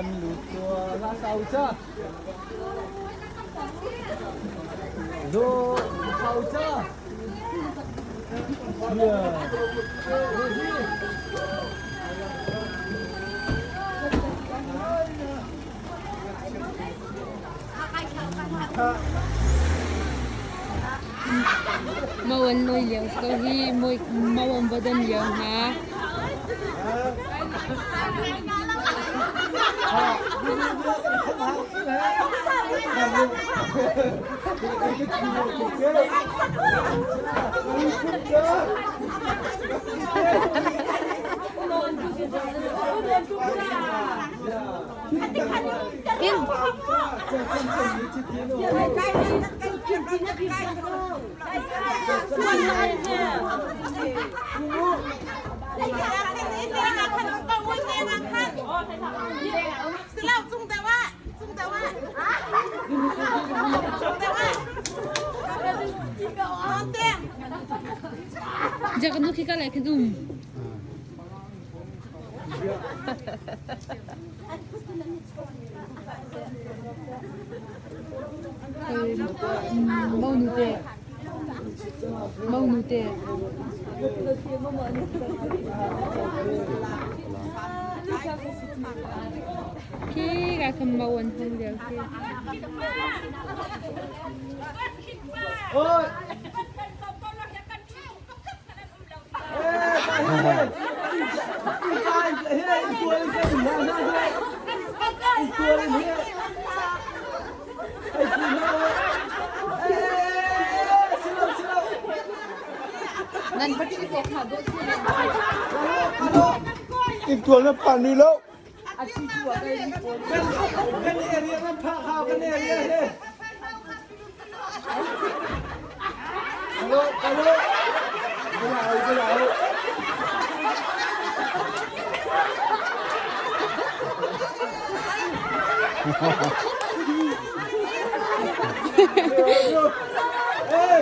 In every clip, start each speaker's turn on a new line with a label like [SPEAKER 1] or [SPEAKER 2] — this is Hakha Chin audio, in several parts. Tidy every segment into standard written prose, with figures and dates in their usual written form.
[SPEAKER 1] Mau an lawi lio si ko hi. Mau an va don lio hna. Jaga nu khi ka lai khin um. Mau nu te. Mau nu te. Khi ka kham mau an hong lio khi.
[SPEAKER 2] Ôi!
[SPEAKER 1] Nan pati ko kha do thu.
[SPEAKER 2] Iktual na phan ni lo. Kan area na pha khao kan area he. Alo, alo. Alo, alo. Hey!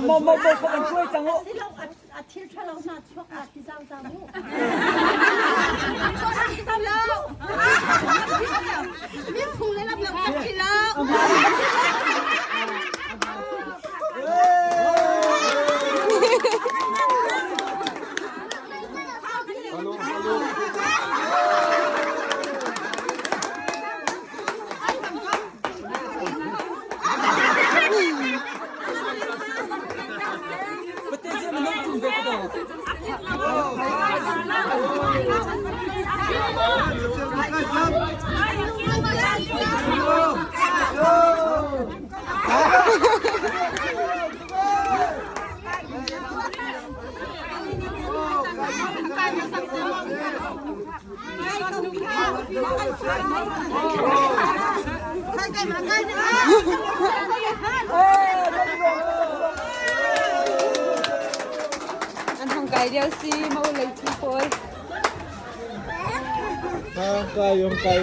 [SPEAKER 3] Mo mo mo ko an chuai chang o.
[SPEAKER 4] Thil ṭhalo hna chuak ah ti zau zau mu. Mi phung le lam lam kan thi lo.
[SPEAKER 1] An hong kai lio si mo lei thu pawl.
[SPEAKER 2] Kai yong kai.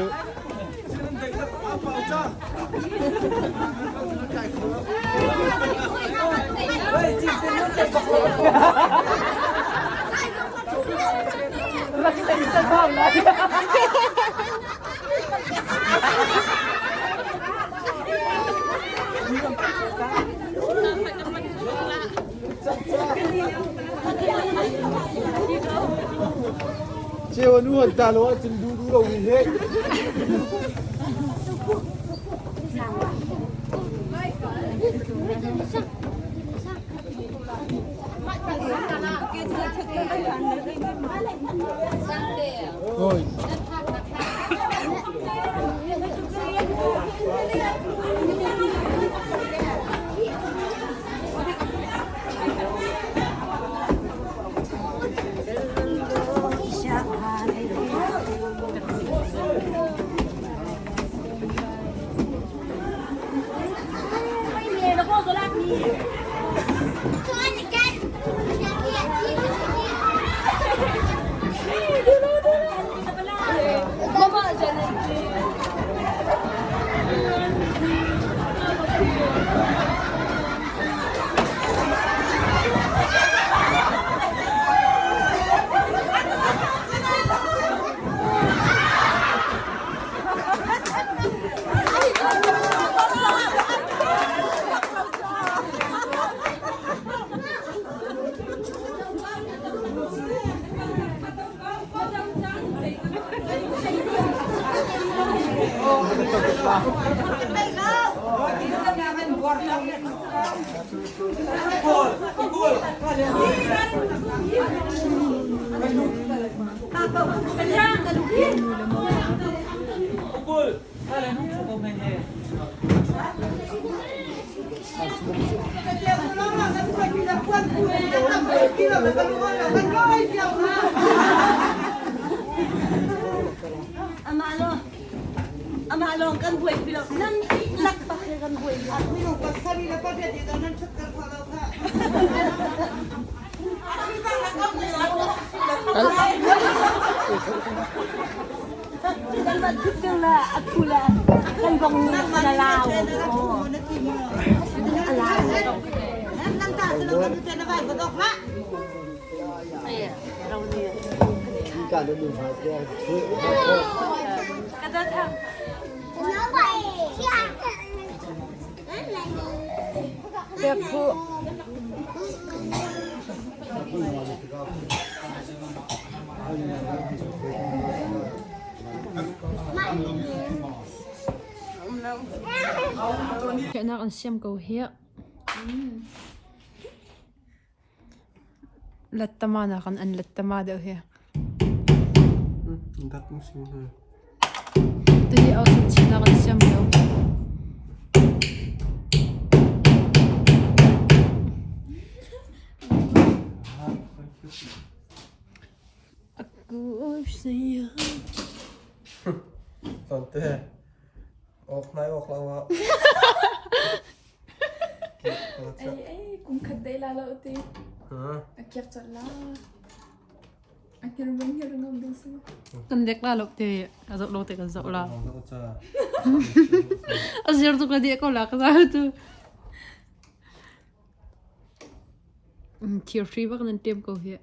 [SPEAKER 2] Ceu nu han ta lo ahcun duh duh lo mi he. Oi.
[SPEAKER 4] Amah lawng kan buaipi lo. Nan dihlak bak he kan buai. Kan bat thut ding la a thu la kan bong na lao. A lao.
[SPEAKER 1] Pek phu. Nak an siam ko hi. Lattama nakin an lattama deuh hi. Tuhi ausan chinnak an siam lio.
[SPEAKER 2] Tante, ok nai ok lo ah.
[SPEAKER 5] Ei ei kum khat dei la lo ti. A kiak chot la. A ngir bang ngir ngam ding si.
[SPEAKER 1] Kan dek la lo te a zoh lo te kan zoh la. A zir tu ka dia ko la ka za tu. Thir hri bak nan tem ko hi.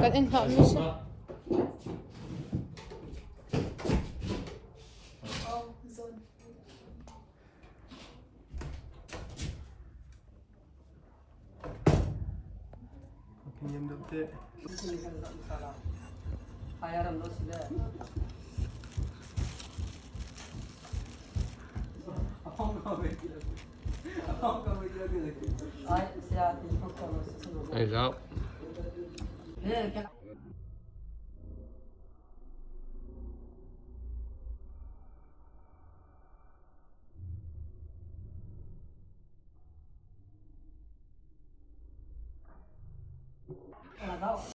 [SPEAKER 1] Kan in hlah mi si.
[SPEAKER 5] Oh, zone.
[SPEAKER 2] Ei zau.
[SPEAKER 3] Zoh.